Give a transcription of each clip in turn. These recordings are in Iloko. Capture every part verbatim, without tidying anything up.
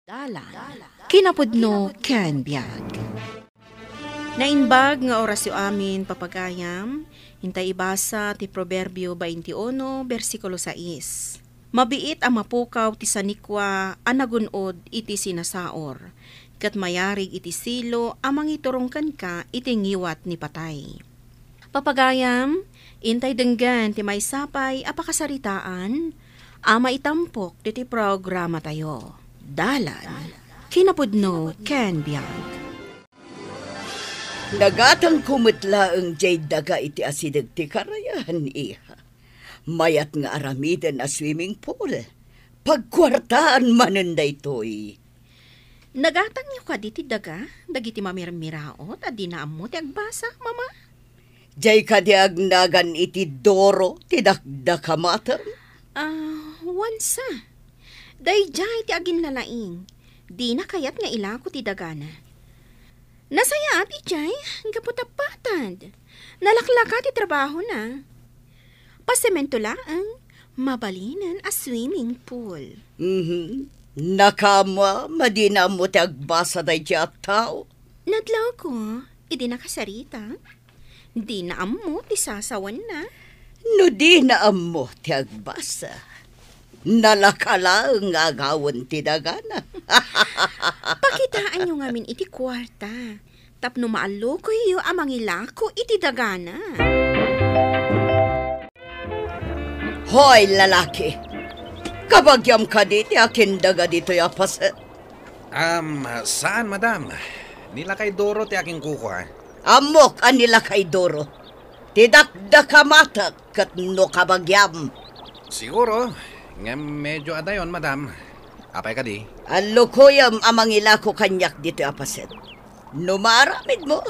Dalan, kinapudno ken biag. Naimbag nga orasyo amin, papagayam, intay ibasa ti Proverbio twenty-uno, bersikulo sais. Mabiit a mapukaw ti sanikua a nagun-od iti sinasaor, ket mayarig iti silo a mangiturong kenka iti ngiwat ni patay. Papagayam, intay denggen ti maysa pay a pakasaritaan a maitampok ditoy programatayo. Dalan, kinapudno ken biag. Nagatangko met laeng diay daga iti asideg ti karayan, iha. Mayat nga aramiden a swimming pool. Pagkuartaan manen daytoy. Nagatangyo kadi ti daga dagiti mamirmiraot a dina ammo ti agbasa, Mama? Diay kadi agnagan iti duro ti dakdakamatem? Ah, wansa. Daydiay ti aginlalaing. Dina kayat nga ilako ti dagana. Nasayaat idiay, gapu ta patad. Nalaklaka ti trabahona. Pasemento laeng, mabalinen a swimming pool. Mhm. Nakaammo a dina ammo ti agbasa daydiay a tao. Nadlawko, idi nakasarita. Dina ammo ti sasawenna. No dina ammo ti agbasa, nalaka laeng nga agawen ti dagana. Pakitaanyo ngamin iti kuarta tapno maallukoyyo a mangilako iti dagana. Hoy, lalaki! Kabagiam kadi ti akindaga ditoy a paset? Am, saan, madam. Nilakay duro ti akinkukua. Ammok a nilakay duro. Ti dakdakamatek ket no kabagiam. Siguro, ngem medyo adayon, madam. Apay kadi? Allukoyem a mangilako kaniak ditoy a paset. No maaramidmo,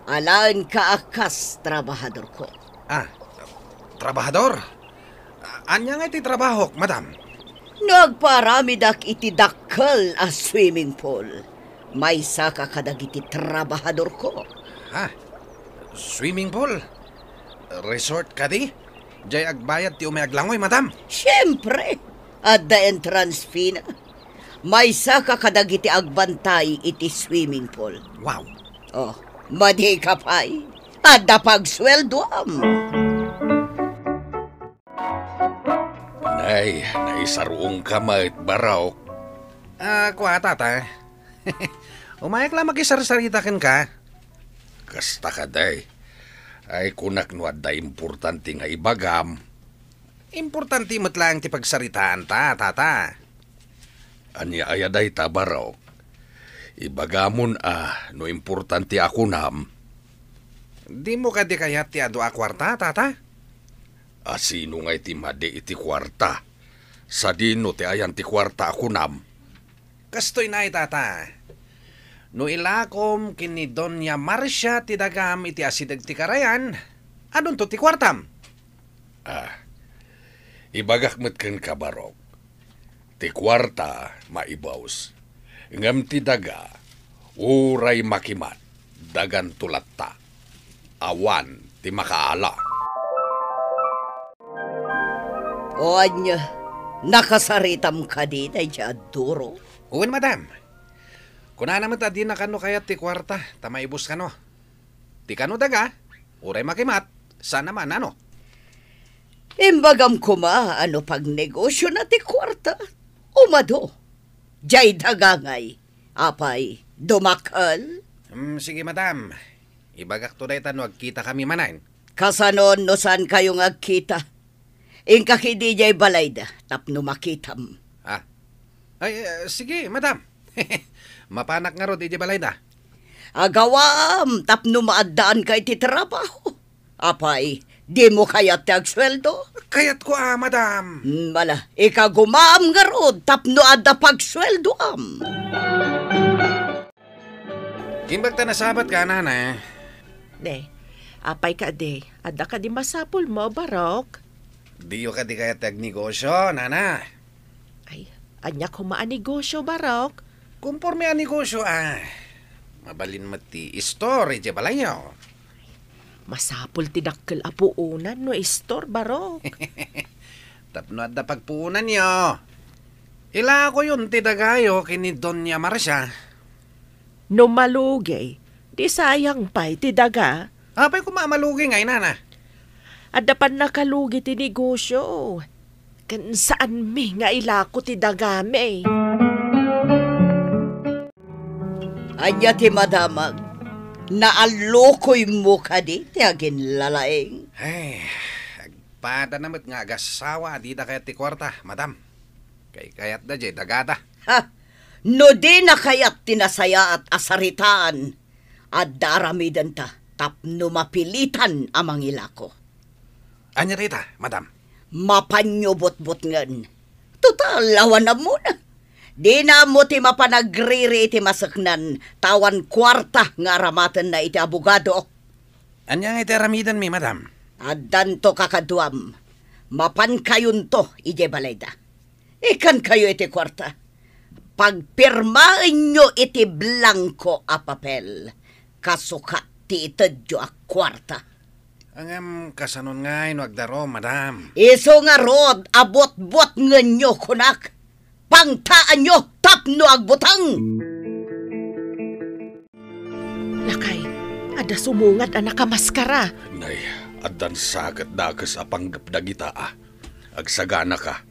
alaenka a kas trabahadorko. Ah, trabahador? Ania ngay ti trabahok, madam? No agpaaramidak iti dakkel a swimming pool, maysaka kadagiti trabahadorko. Ha? Swimming pool? Resort kadi? Diay agbayad ti umay aglangoy, madam? Siempre! Adda entrance fee na. Maysaka kadagiti agbantay iti swimming pool. Wow. Oh, madi ka pay. Adda pagsueldoam. Nay, naisaruongka met, Barok. Ah, kua, tata. Umayak la makisarsarita kenka. Kasta kadi. Ay, kunak no adda importante nga ibagam. Importante met laeng ti pagsaritaanta, tata. Ania aya dayta, Barok? Ibagamon a no importante a kunam. Dimo kadi kayat ti adu a kuarta, tata? A sino ngay ti madi iti kuarta? Sadino ti ayan ti kuarta a kunam? Kastoy nay, tata. No ilakom ken ni Doña Marcia ti dagam iti asideg ti karayan, adunto ti kuartam. Ah, ibagak met kenka, Barok. Ti kuarta, maibus. Ngem ti daga, uray makimat, daganto latta. Awan ti makaala. O ania, nakasaritam kadi daydiay a duro? Wen, madam. Kunana met a dina kano kayat ti kuarta, ta maibus kano. Ti kano daga, uray makimat, saan a maanano. Imbagam koma a no pagnegosiona ti kuarta, umadu. Diay daga ngay, apay, dumakkel? Hmm, sige, madam. Ibagakto dayta no agkitakami manen. Kasanon no saankayo nga agkita? Inka kadi idiay balayda tapno makitam. Ah. Ay, eh, sige, madam. Mapanak ngarud idiay balayda. Agawam tapno maaddaanka iti trabaho. Apay, dimo kayat ti agsueldo? Kayatko a, madam. Hmm, ala, ikagumam ngarud tapno adda pagsueldoam. Imbag ta nasabatka, nana. Ne, apay kadi, adda kadi masapulmo, Barok? Diyo kadi kayat ti agnegosyo, nana? Ay, ania koma a negosyo, Barok? Konforme a negosyo, ah. Mabalin met ti istor idiay balayyo. Masapul ti dakkel a puonan no istor, Barok. Tapno adda pagpuonanyo. Ilakoyon ti dagayo ken ni Doña Marcia. No malugi, di sayang pay ti daga. Apay koma a malugi nga inana? Adda pannakalugi ti negosyo. Ken saanmi nga ilako ti dagami. Ania ti madamag? Naallukoymo kadi ti aginlalaing? Ay, agpadana met nga agasawa a dida kayat ti kuarta, madam. Kay kayatda jay dagada. Ha! No dina kayat ti nasayaat a saritaan, adda aramidenta tapno mapilitan a mangilako. Ania dayta, madam? Mapanyo butbutngen. Total, awan ammona. Dina ammo ti mapan agriri iti maseknan, ta awan kuarta nga aramatenna iti abogado. Ania nga iti aramidenmi, madam? Addanto kakaduam. Mapankayonto idiay balayda. Ikankayo iti kuarta. Pagpirmaenyo iti blanko a papel. Kasukat ti itedyo a kuarta. Ngem kasanon ngay no agdarum, madam? Isu ngarud a butbutngenyo kunak. Pangtaanyo tapno agbuteng. Lakay, adda sumungad a nakamaskara. Nay, addan sa ket dakes a panggep dagita a. Agsaganaka,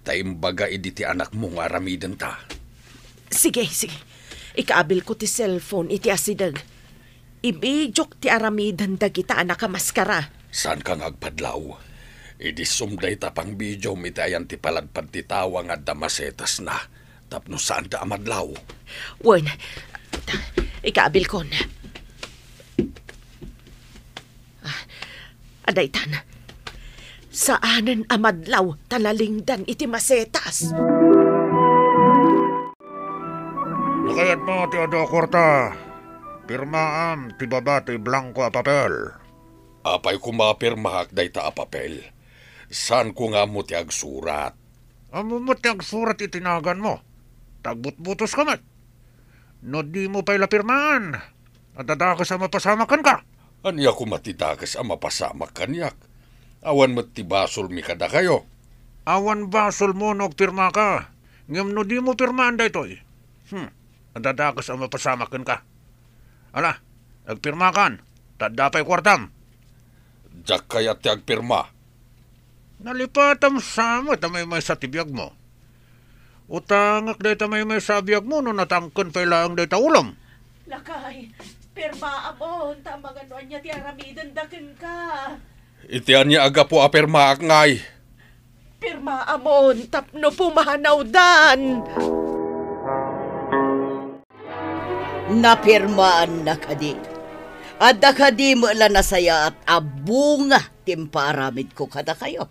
ta imbaga idi ti anakmo nga aramidenta. Sige, sige. Ikaabilko ti cellphone iti asideg. Ibidiok ti aramiden dagita a nakamaskara. Saanka nga agpadlaw? Idisum dayta pangbidiom iti ayan ti paladpad ti tawa nga adda masetasna tapno saanda a madlaw. Wen, ikaabilkon. Ah, adaytan. Saanen a madlaw ta nalingdan iti masetas. No kayatmo ti adu a kuarta, pirmaam ti baba ti blanko a papel. Apay koma a pirmaak dayta a papel? Saanko nga ammo ti agsurat. Ammo met ti agsurat iti naganmo. Ta agbutbutoska met. No dimo pay la pirmaan, adda dakes a mapasamak kenka. Ania koma ti dakes a mapasamak kaniak? Awan met ti basolmi kadakayo. Awan basolmo no agpirmaka. Ngem no dimo pirmaan daytoy, hmm, adda dakes a mapasamak kenka. Ala, agpirmakan, ta adda pay kuartam. Diak kayat ti agpirma. Nalipatam sa met a maymaysa ti biagmo. Utangek dayta maymaysa a biagmo no natangken pay laeng dayta ulom. Lakay, pirmaamon, ta amangan no ania ti aramidenda kenka. Iti ania a gapu a pirmaak ngay? Pirmaamon tapno pumahanawdan. Napirmaanna kadi? Adda kadi met la nasayaat a bunga ti impaaramidko kadakayo?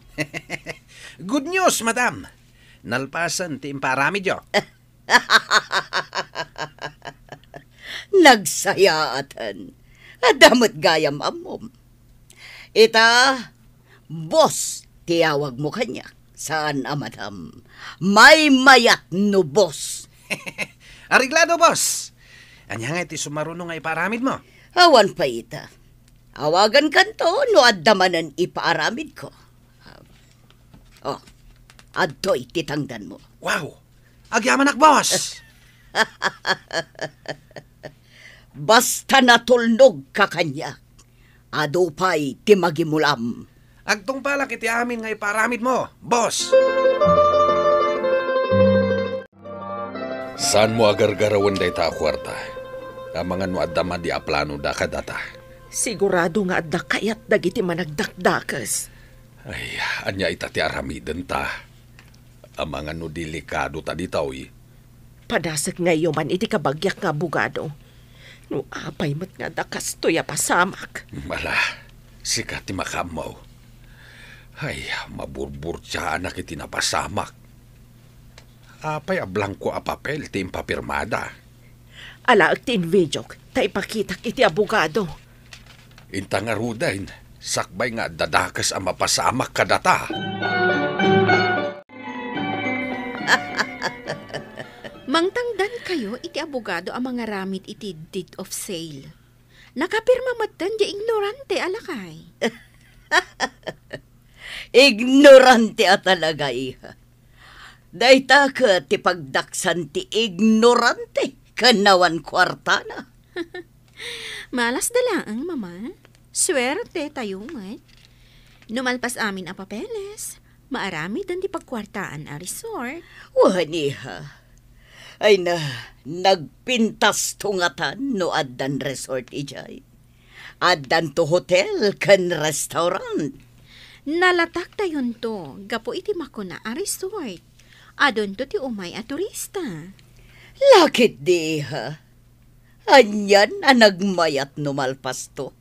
Good news, madam. Nalpasen ti impaaramidyo. Nagsayaaten. Adda met gayam ammom. Ita, boss ti awagmo kaniak. Saan a madam. Maymayat no boss. Areglado, boss. Ania nga iti sumaruno nga ipaaramidmo? Awan pay ita. Awagankanto no adda manen ipaaramidko. Oh, adtoy ti tangdanmo. Wow! Agyamanak, boss! Basta natulnogka kaniak, adu pay ti magimulam. Agtungpalak iti amin nga ipaaramidmo, boss! Saanmo a gargarawen dayta a kuarta? Amangan no adda madi a planoda kadata. Sigurado nga adda kayat dagiti managdakdakes. Ay, ania ita ti aramidenta? Amangan no delikado ta ditoy. Padasek ngayo man iti kabagiak nga abogado. No apay met nga adda kastoy a pasamak. Ala, sika ti makaammo. Ay, maburburtiaanak iti napasamak. Apay a blanko a papel ti impapirmada? Alaek ti invidiok, ta ipakitak iti abogado. Inta ngaruden, sakbay nga adda dakes a mapasamak kadata. Mangtangdankayo iti abogado a mangaramid iti deed of sale. Nakapirma metten diay ignorante a lakay. Ignorante a talaga, iha. Dayta ket ti pagdaksan ti ignorante ken awan kuartana. Malasda laeng, Mama. Suerte tayo met. No malpas amin a papeles, maaramiden ti pagkuartaan a resort. Wen, iha. Ay na, nagpintasto ngatan no addan resort idiay. Addanto hotel ken restaurant. Nalataktayonto gapu iti makuna a resort. Adunto ti umay a turista. Lakit di, iha. Anian a nagmayat no malpasto.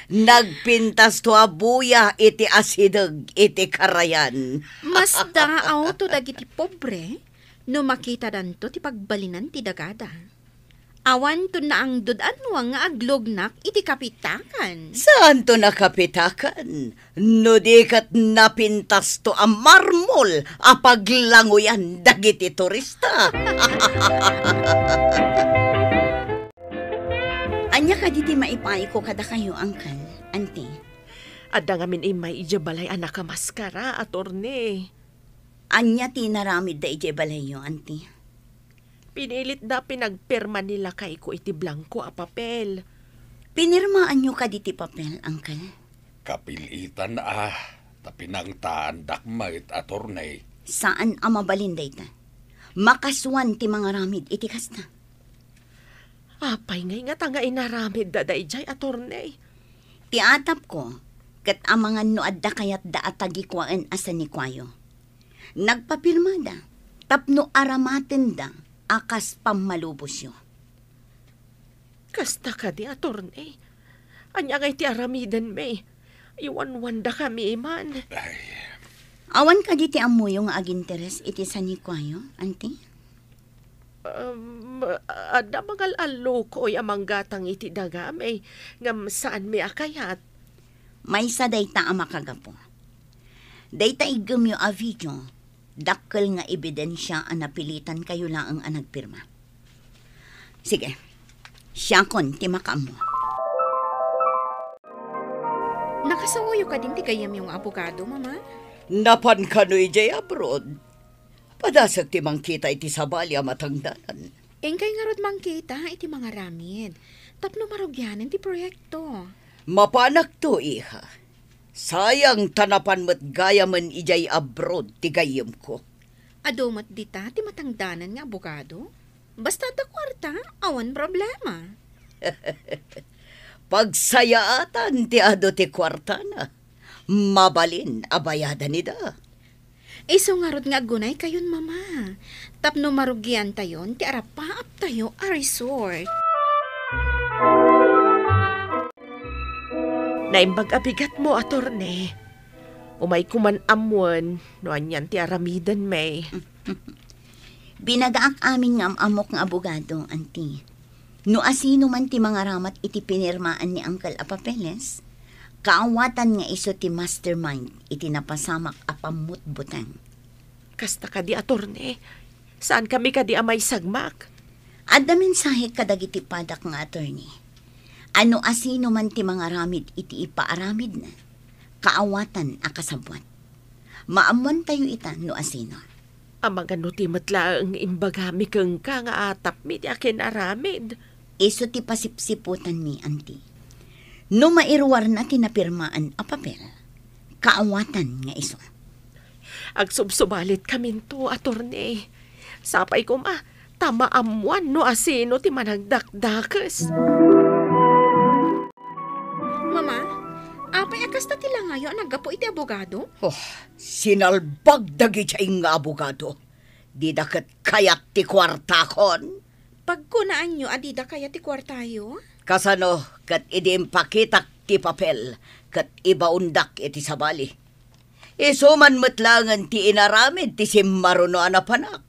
Nagpintasto a buya iti asideg iti karayan. Mas daaw to dagiti pobre no makitadanto ti pagbalinan ti dagada. Awanto naangdod a nuang nga aglugnak iti kapitakan. Saanto nakapitakan? No di ket napintasto a marmol a paglanguyan dagiti turista. Ania kadi ti maipayko kadakayo, Uncle, Auntie? Adda ngamin immay idiay balay a nakamaskara, attorney. Ania ti inaramidda idiay balayyo, Auntie? Pinilitda a pinagpirma ni lakayko iti blangko a papel. Pinirmaanyo kadi ti papel, Uncle? Kapilitan a, ta pinangtaandak met, attorney. Saan a mabalin dayta. Makasuan ti mangaramid iti kasta. Apay ngay ngata nga inaramidda daydiay, attorney? Ti atapko, ket amangan no adda kayatda a tagikuaen a sanikuayo. Nagpapirmada tapno aramatenda a kas pammalubosyo. Kasta kadi, attorney? Ania ngay ti aramidenmi? Iwanwandakami man. Ay. Awan kadi ti ammoyo nga aginteres iti sanikuayo, Auntie? Um, adda mangal-allukoy a manggatang iti dagami, ngem saanmi a kayat. Maysa dayta a makagapu. Dayta iggemyo a video, dakkel nga ebidensia a napilitankayo laeng a nagpirma. Sige, siakon ti makaammo. Nakasaoyo kadin ti gayyemyo nga abogado, Mama? Napan kano idiay abroad? Padasek ti mangkita iti sabali a matangdanan. Inkay ngarud mangkita iti mangaramid tapno marugianen ti proyekto. Mapanakto, iha. Sayang ta napan met gayamen idiay abroad ti gayyemko. Adu met dita ti matangdanan nga abogado? Basta adda kuarta, awan problema. Pagsayaatan ti adu ti kuartana. Mabalin a bayadan ida. Isu ngarud nga aggunaykayon, Mama, tapno marugiantayon ti arapaaptayo a resort. Naimbag a bigatmo, attorney. Umayko man ammoen no anian ti aramidenmi. Binagaak amin nga am-ammok nga abogado, Auntie. No asino man ti mangaramat iti pinirmaan ni Uncle a papeles, kaawatan nga isu ti mastermind iti napasamak a pammutbuteng. Kasta kadi, attorney? Saankami kadi a maisagmak? Adda mensahe kadagiti padak nga attorney. A no asino man ti mangaramid iti ipaaramidna, kaawatan a kasabbuat. Maammoantayo ita no asino. Amangan no ti met laeng imbagami kenka nga atapmi ti akin-aramid. Isu ti pasipsiputanmi, Auntie. No mairuarna ti napirmaan a papel, kaawatan nga isu. Agsubsubalitkaminto, attorney. Sapay koma, ta maammoan no asino ti managdakdakes. Mama, apay a kasta ti langayo a naggapu iti abogado? Oh, sinalbag dagidiay nga abogado. Dida ket kayat ti kuartakon. Pagkunaanyo a dida kayat ti kuartayo? Kasano ket idi impakitak ti papel ket ibaondak iti sabali? Isu man met laengen ti inaramid ti simmaruno a napanak.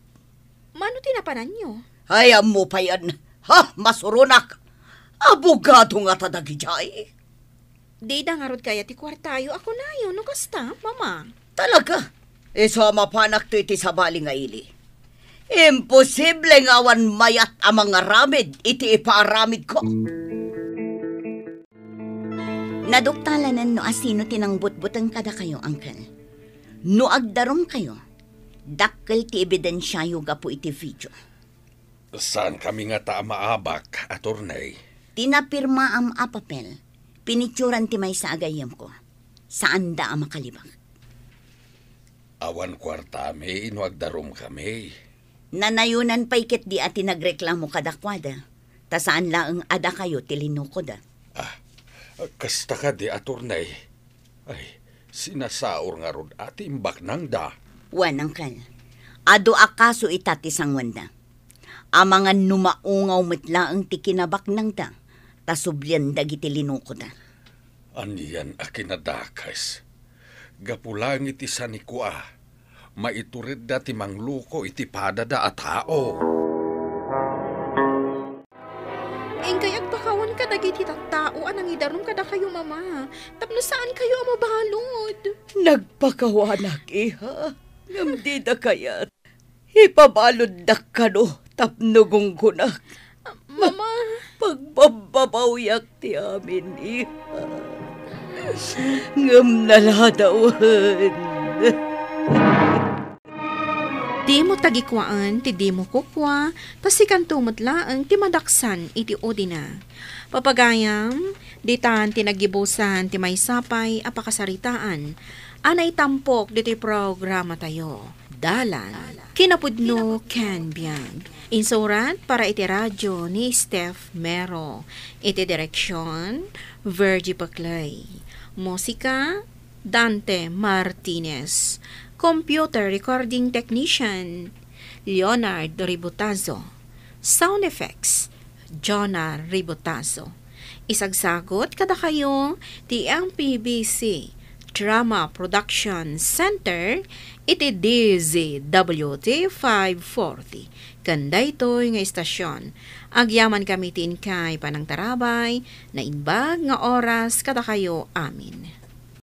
Mano ti napananyo? Ay, ammo payen. Ha, masuronak. Abogado ngata dagidiay. Dida ngarud kayat ti kuartayo a kunayo no kasta, Mama. Talaga? Isu a mapanakto iti sabali nga ili. Imposible nga awan mayat a mangaramid iti ipaaramidko. Naduktalan no asino ti nangbutbuteng kadakayo, Uncle. No agdarumkayo, dakkel ti ebidensiayo gapu iti video. Saankami ngata a maabak, attorney. Ti napirmaam a papel, pinicturan ti maysa a gayyemko. Saanda a makalibak. Awan kuartami no agdarumkami. Nanayonan pay ketdi a ti nagreklamo kadakuada, ta saan laeng a dakayo ti linukoda. Ah, kasta kadi, attorney. Ay, sinasaor ngarud a ti imbaknangda. Wen, angkel. Adu a kaso ita ti sanguanda. Amangan no maungaw met laeng ti kinabaknangda, ta sublian dagiti linukoda. Anian a kinadakes? Gapu laeng iti sanikua, maituredda ti mangluko iti padada a tao. Inkay agpakawan kadagiti tattao a nangidarum kadakayo, Mama, tapno saankayo a mabalud. Nagpakawanak, iha, ngem dida kayat. Ipabaluddak kano tapno gunggonak. Mama. Pagbabbabawiak ti amin, iha. Ngem naladawen. Dimo tagikuaen ti dimo kukua, ta sikanto met laeng ti madaksan iti udina. Papagayam, ditan ti naggibusan ti maysa pay a pakasaritaan a naitampok ditoy programatayo. Dalan, kinapudno ken biag. Insurat para iti radio ni Steph Mero. Iti direksyon, Virgie Paclay. Musika, Dante Martinez. Computer recording technician, Leonard Ributazo. Sound effects, Jonah Ributazo. Isagsagut kadakayo ti M P B C Drama Production Center iti D Z W T five forty. Ken daytoy nga istasyon, agyamankami ti inkay panangtarabay, naimbag nga oras kadakayo amin.